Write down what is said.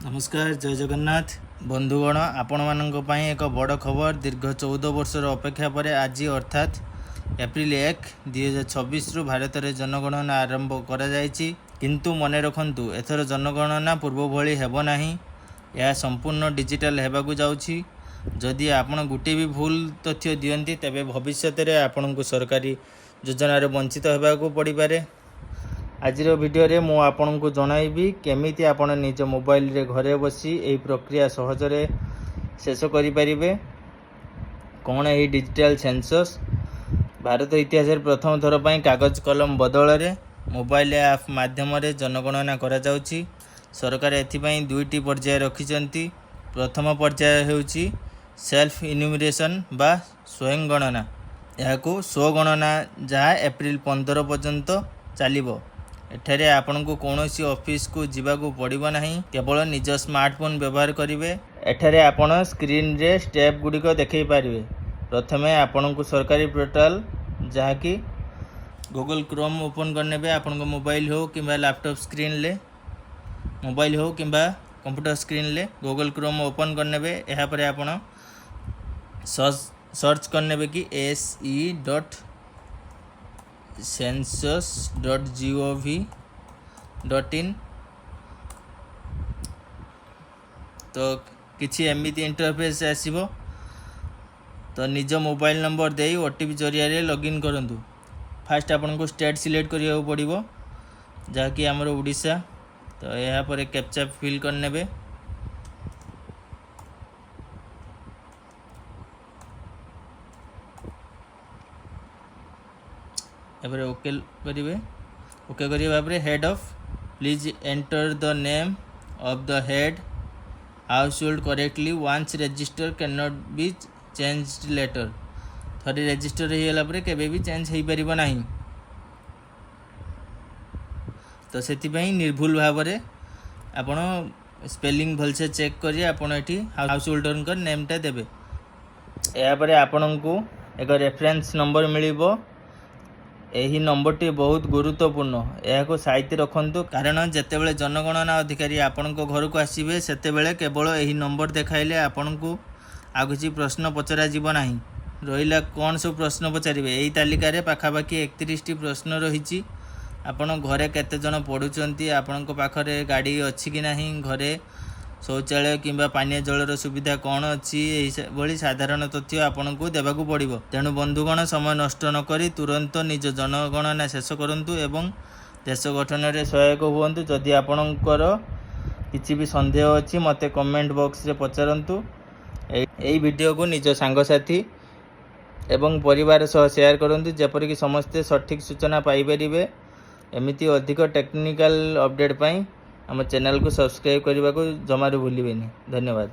ନମସ୍କାର, ଜୟ ଜଗନ୍ନାଥ ବନ୍ଧୁଗଣ। ଆପଣମାନଙ୍କ ପାଇଁ ଏକ ବଡ଼ ଖବର। ଦୀର୍ଘ 14 ବର୍ଷର ଅପେକ୍ଷା ପରେ ଆଜି ଅର୍ଥାତ୍ ଏପ୍ରିଲ 1, 2026ରୁ ଭାରତରେ ଜନଗଣନା ଆରମ୍ଭ କରାଯାଇଛି। କିନ୍ତୁ ମନେ ରଖନ୍ତୁ, ଏଥର ଜନଗଣନା ପୂର୍ବ ଭଳି ହେବ ନାହିଁ। ଏହା ସମ୍ପୂର୍ଣ୍ଣ ଡିଜିଟାଲ ହେବାକୁ ଯାଉଛି। ଯଦି ଆପଣ ଗୋଟିଏ ବି ଭୁଲ ତଥ୍ୟ ଦିଅନ୍ତି, ତେବେ ଭବିଷ୍ୟତରେ ଆପଣଙ୍କୁ ସରକାରୀ ଯୋଜନାରୁ ବଞ୍ଚିତ ହେବାକୁ ପଡ଼ିପାରେ। ଆଜିର ଭିଡ଼ିଓରେ ମୁଁ ଆପଣଙ୍କୁ ଜଣାଇବି କେମିତି ଆପଣ ନିଜ ମୋବାଇଲରେ ଘରେ ବସି ଏହି ପ୍ରକ୍ରିୟା ସହଜରେ ଶେଷ କରିପାରିବେ। କ'ଣ ଏହି ଡିଜିଟାଲ ସେନ୍ସସ୍? ଭାରତ ଇତିହାସରେ ପ୍ରଥମ ଥର ପାଇଁ କାଗଜ କଲମ ବଦଳରେ ମୋବାଇଲ ଆପ୍ ମାଧ୍ୟମରେ ଜନଗଣନା କରାଯାଉଛି। ସରକାର ଏଥିପାଇଁ ଦୁଇଟି ପର୍ଯ୍ୟାୟ ରଖିଛନ୍ତି। ପ୍ରଥମ ପର୍ଯ୍ୟାୟ ହେଉଛି ସେଲ୍ଫ ଇନ୍ୟୁମରେସନ୍ ବା ସ୍ୱୟଂ ଗଣନା, ଏହାକୁ ସ୍ୱଗଣନା, ଯାହା ଏପ୍ରିଲ 15 ପର୍ଯ୍ୟନ୍ତ ଚାଲିବ। ଏଠାରେ ଆପଣଙ୍କୁ କୌଣସି ଅଫିସକୁ ଯିବାକୁ ପଡ଼ିବ ନାହିଁ, କେବଳ ନିଜ ସ୍ମାର୍ଟଫୋନ୍ ବ୍ୟବହାର କରିବେ। ଏଠାରେ ଆପଣ ସ୍କ୍ରିନରେ ଷ୍ଟେପ୍ ଗୁଡ଼ିକ ଦେଖାଇ ପାରିବେ। ପ୍ରଥମେ ଆପଣଙ୍କୁ ସରକାରୀ ପୋର୍ଟାଲ, ଯାହାକି ଗୁଗଲ କ୍ରୋମ୍, ଓପନ୍ କରିନେବେ। ଆପଣଙ୍କ ମୋବାଇଲ ହେଉ କିମ୍ବା ଲାପଟପ୍ ସ୍କ୍ରିନ୍ରେ, ମୋବାଇଲ ହେଉ କିମ୍ବା କମ୍ପ୍ୟୁଟର ସ୍କ୍ରିନ୍ରେ ଗୁଗଲ କ୍ରୋମ୍ ଓପନ୍ କରିନେବେ। ଏହାପରେ ଆପଣ ସର୍ଚ୍ଚ କରିନେବେ କି se.census.gov.in। ତ କିଛି ଏମିତି ଇଣ୍ଟରଫେସ୍ ଆସିବ। ତ ନିଜ ମୋବାଇଲ ନମ୍ବର ଦେଇ ଓଟିପି ଜରିଆରେ ଲଗ୍ଇନ୍ କରନ୍ତୁ। ଫାଷ୍ଟ ଆପଣଙ୍କୁ ଷ୍ଟେଟ୍ ସିଲେକ୍ଟ କରିବାକୁ ପଡ଼ିବ, ଯାହାକି ଆମର ଓଡ଼ିଶା। ତ ଏହାପରେ କ୍ୟାପଚା ଫିଲ୍ କରିନେବେ। ଏପରେ ଓକେ କରିବେ। ଓକେ କରିବା ପରେ head of, please enter the name of the head household correctly. Once register can not be change letter. ଥରେ ରେଜିଷ୍ଟର ହେଇଗଲା ପରେ କେବେ ବି ଚେଞ୍ଜ ହେଇପାରିବ ନାହିଁ। ତ ସେଥିପାଇଁ ନିର୍ଭୁଲ ଭାବରେ ଆପଣ ସ୍ପେଲିଂ ଭଲସେ ଚେକ୍ କରି ଆପଣ ଏଠି ହାଉସ୍ ହୋଲ୍ଡରଙ୍କ ନେମ୍ଟା ଦେବେ। ଏହାପରେ ଆପଣଙ୍କୁ ଏକ ରେଫରେନ୍ସ ନମ୍ବର ମିଳିବ। ଏହି ନମ୍ବରଟି ବହୁତ ଗୁରୁତ୍ୱପୂର୍ଣ୍ଣ। ଏହାକୁ ସାଇତି ରଖନ୍ତୁ, କାରଣ ଯେତେବେଳେ ଜନଗଣନା ଅଧିକାରୀ ଆପଣଙ୍କ ଘରକୁ ଆସିବେ, ସେତେବେଳେ କେବଳ ଏହି ନମ୍ବର ଦେଖାଇଲେ ଆପଣଙ୍କୁ ଆଉ କିଛି ପ୍ରଶ୍ନ ପଚରାଯିବ ନାହିଁ। ରହିଲା କ'ଣ ସବୁ ପ୍ରଶ୍ନ ପଚାରିବେ, ଏହି ତାଲିକାରେ ପାଖାପାଖି 31ଟି ପ୍ରଶ୍ନ ରହିଛି। ଆପଣ ଘରେ କେତେ ଜଣ ପଢ଼ୁଛନ୍ତି, ଆପଣଙ୍କ ପାଖରେ ଗାଡ଼ି ଅଛି କି ନାହିଁ, ଘରେ ଶୌଚାଳୟ କିମ୍ବା ପାନୀୟ ଜଳର ସୁବିଧା କ'ଣ ଅଛି, ଏହିଭଳି ସାଧାରଣ ତଥ୍ୟ ଆପଣଙ୍କୁ ଦେବାକୁ ପଡ଼ିବ। ତେଣୁ ବନ୍ଧୁଗଣ, ସମୟ ନଷ୍ଟ ନକରି ତୁରନ୍ତ ନିଜ ଜନଗଣନା ଶେଷ କରନ୍ତୁ ଏବଂ ଦେଶ ଗଠନରେ ସହାୟକ ହୁଅନ୍ତୁ। ଯଦି ଆପଣଙ୍କର କିଛି ବି ସନ୍ଦେହ ଅଛି, ମୋତେ କମେଣ୍ଟ ବକ୍ସରେ ପଚାରନ୍ତୁ। ଏହି ଭିଡ଼ିଓକୁ ନିଜ ସାଙ୍ଗସାଥି ଏବଂ ପରିବାର ସହ ସେୟାର କରନ୍ତୁ, ଯେପରିକି ସମସ୍ତେ ସଠିକ୍ ସୂଚନା ପାଇପାରିବେ। ଏମିତି ଅଧିକ ଟେକ୍ନିକାଲ ଅପଡ଼େଟ୍ ପାଇଁ ଆମ ଚ୍ୟାନେଲକୁ ସବସ୍କ୍ରାଇବ୍ କରିବାକୁ ଜମାରୁ ଭୁଲିବେନି। ଧନ୍ୟବାଦ।